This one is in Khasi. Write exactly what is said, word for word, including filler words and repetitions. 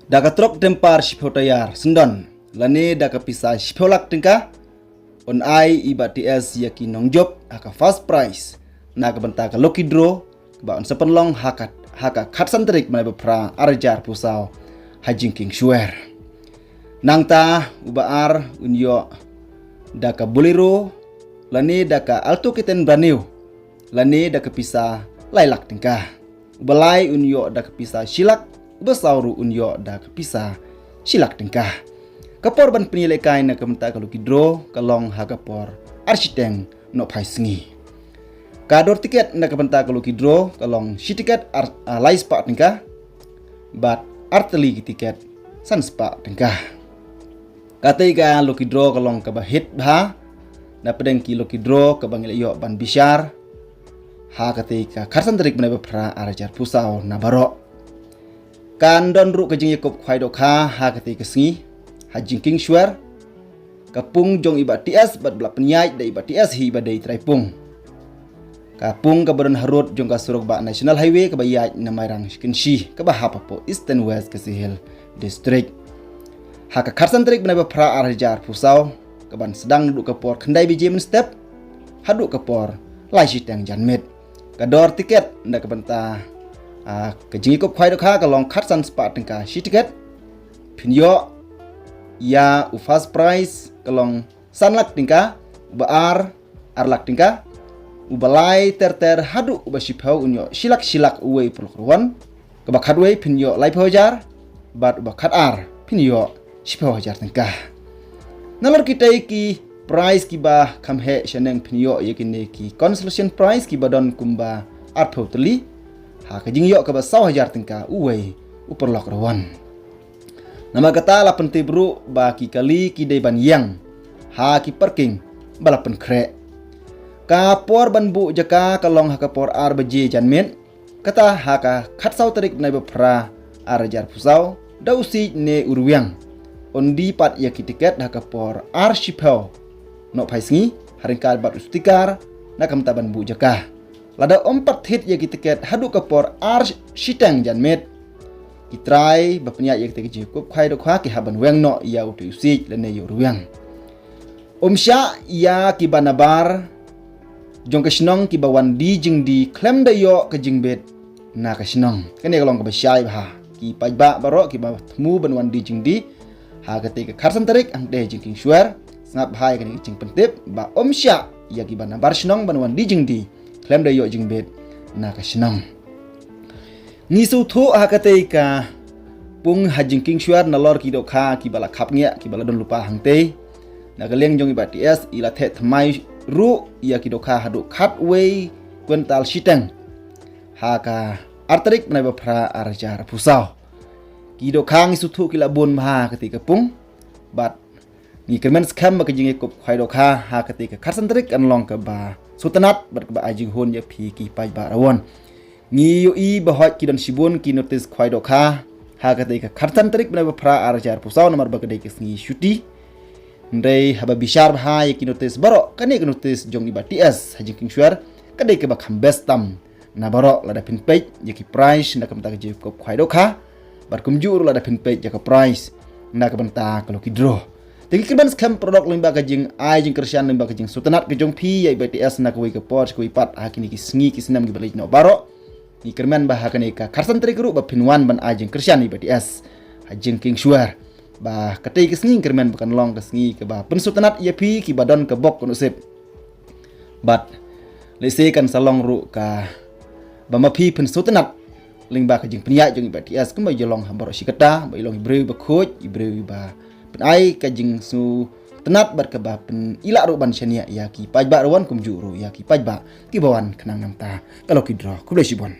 Da ka trok dempar shiphew taïar syndon lane da ka pisa shiphew lak tyngka, yn ai i Bah T S ïa ki nongjop ha ka first prize na ka bynta ka lucky draw kaba yn sa pynlong ha ka, ha ka khatsan tarik bnai ba phra arhajar arphew saw ha Jingkieng Shwer. Nangta u ba ar un ïoh da ka Bolero lane da ka Alto K ten brand new lane da ka pisa lai lak tyngka. U ba lai un ïoh da ka pisa shi lak, u ba saw ruh un ïoh da ka pisa shi lak tyngka. Ka por ban pynïalehkai na ka bynta ka lucky draw ka long ha ka por ar shiteng nohphai sngi. Ka dor tiket na ka bynta ka lucky draw ka long shi tiket ar, ah, lai spah tyngka bad ar tylli ki tiket san spah tyngka. Katei ka lucky draw ka long kaba hit bha na pdeng ki lucky draw kaba ngi la ïoh ban bishar ha katei ka khatsan tarik bnai ba phra arhajar arphew saw na baroh. Kan don ruh ka jingïakup khwai dohkha ha katei ka sngi ha Jingkieng Shwer. Ka pung jong i Bah T S bad ba la pynïaid da i Bah T S hi ba dei trai pung. Ka pung kaba don harud jong ka surok bah National Highway kaba ïaid na Mairang Kynshi kaba hap hapoh Eastern West Khasi Hills District. Ha ka khatsan tarik bnai ba phra arhajar arphew saw kaban sdang naduh ka por khyndai baje mynstep haduh ka por lai shiteng janmiet. Ka dor tiket na ka bynta, ah, ka jingïakup khwai dohkha ka long khatsan spah tyngka shi tiket. Phin ïoh ïa u first prize ka long san lak tyngka, u ba ar ar lak tyngka, u ba lai ter ter haduh u ba shiphew un ïoh shi lak shi lak uwei u paralok rwon. Kaba khatwei phin ïoh laiphew hajar bad u ba khatar phin ïoh shiphew hajar tyngka. Nalor kitei ki prize kiba kham heh shaneng phin ïoh ïa kine ki consolation prize kiba don kumba arphew tylli ha ka jingïoh kaba saw hajar tyngka uwei u paralok rwon. Namar kata la pyntip ruh ba ki kali ki dei ban ïeng ha ki parking ba la pynkhreh. Ka por ban buh jaka ka long ha ka por ar baje janmiet. Kata ha ka khatsaw tarik bnai ba phra arhajar arphew saw da u siej ne u rwiang yn die pat ïa ki tiket ha ka por ar shiphew nohphai sngi ha ryngkat bad u sticker na ka bynta ban buh jaka. Lada ym pat thied ïa ki tiket haduh ka por ar shiteng janmiet, ki trai ba pynïaid ïa katei ka jingkup khwai dohkha ki hap ban weng noh ïa utei u siej lane ïa u rwiang. Ym shah ïa kiba nabar jong ka shnong kiba wan die jingdie khlem da ïoh ka jingbit na ka shnong. Kane ka long kaba shai bha. Ki paidbah baroh kiba thmu ban wan die jingdie ha katei ka khatsan tarik hangtei Jingkieng Shwer, sngap bha ïa kane ka jingpyntip ba ym shah ïa kiba nabar shnong ban wan die jingdie khlem da ïoh jingbit na ka shnong. Ngi sngewthuh ha katei ka pung ha Jingkieng Shwer nalor ki dohkha kiba la khapngiah kiba la don lypa hangtei. Na ka liang jong i Bah T S i la theh thymmai ruh ïa ki dohkha haduh khatwei kwintal shiteng ha ka ar tarik bnai ba phra arhajar arphew saw. Ki dohkha ngi sngewthuh ki la bun bha ha katei ka pung bad ngi kyrmen skhem ba ka jingïakup khwai dohkha ha katei ka khatsan tarik kan long kaba sngewtynnat bad kaba ai jinghun ïa phi ki paidbah rwon. Ngi ïohi ba hooid ki don shibun ki notice khwai dohkha ha katei ka khatsan tarik bnai ba phra arhajar arphew saw namar ba ka dei ka sngi shuti. Hynrei haba bishar bha ïa ki notice baroh, kane ka notice jong i Bah T S ha Jingkieng Shwer ka dei kaba kham best tam na baroh lada phin peit ïa ki prize na ka bynta ka jingkup khwai dohkha bad kumjuh ruh lada phin peit ïa ka prize na ka bynta ka lucky draw. Te ngi kyrmen skhem paralok lyngba ka jingai jingkyrshan lyngba ka jingsngewtynnat ka jong phi ïa i Bah T S na kawei ka por sha kawei pat ha kine ki sngi ki snem kiba leit noh baroh. Ngi kyrmen ba ha kane ka khatsan tarik ruh ba phin wan ban ai jingkyrshan ïa i Bah T S ha Jingkieng Shwer. Ba katei ka sngi ngi kyrmen ba kan long ka sngi kaba pynsngewtynnat ïa phi kiba don ka bok ka nusip. Bad lehse kan sa long ruh kaba ma phi pynsngewtynnat lyngba ka jingpynïaid jong i Bah T S kumba i long ha baroh shi katta, ba i long i briew ba khuid, i briew ba pynai ka jingsngewtynnat bad kaba pyni lah ruh ban shaniah ïa ki paidbah rwon kumjuh ruh ïa ki paidbah kiba wan khnang namar ka lucky draw. Khublei shibun.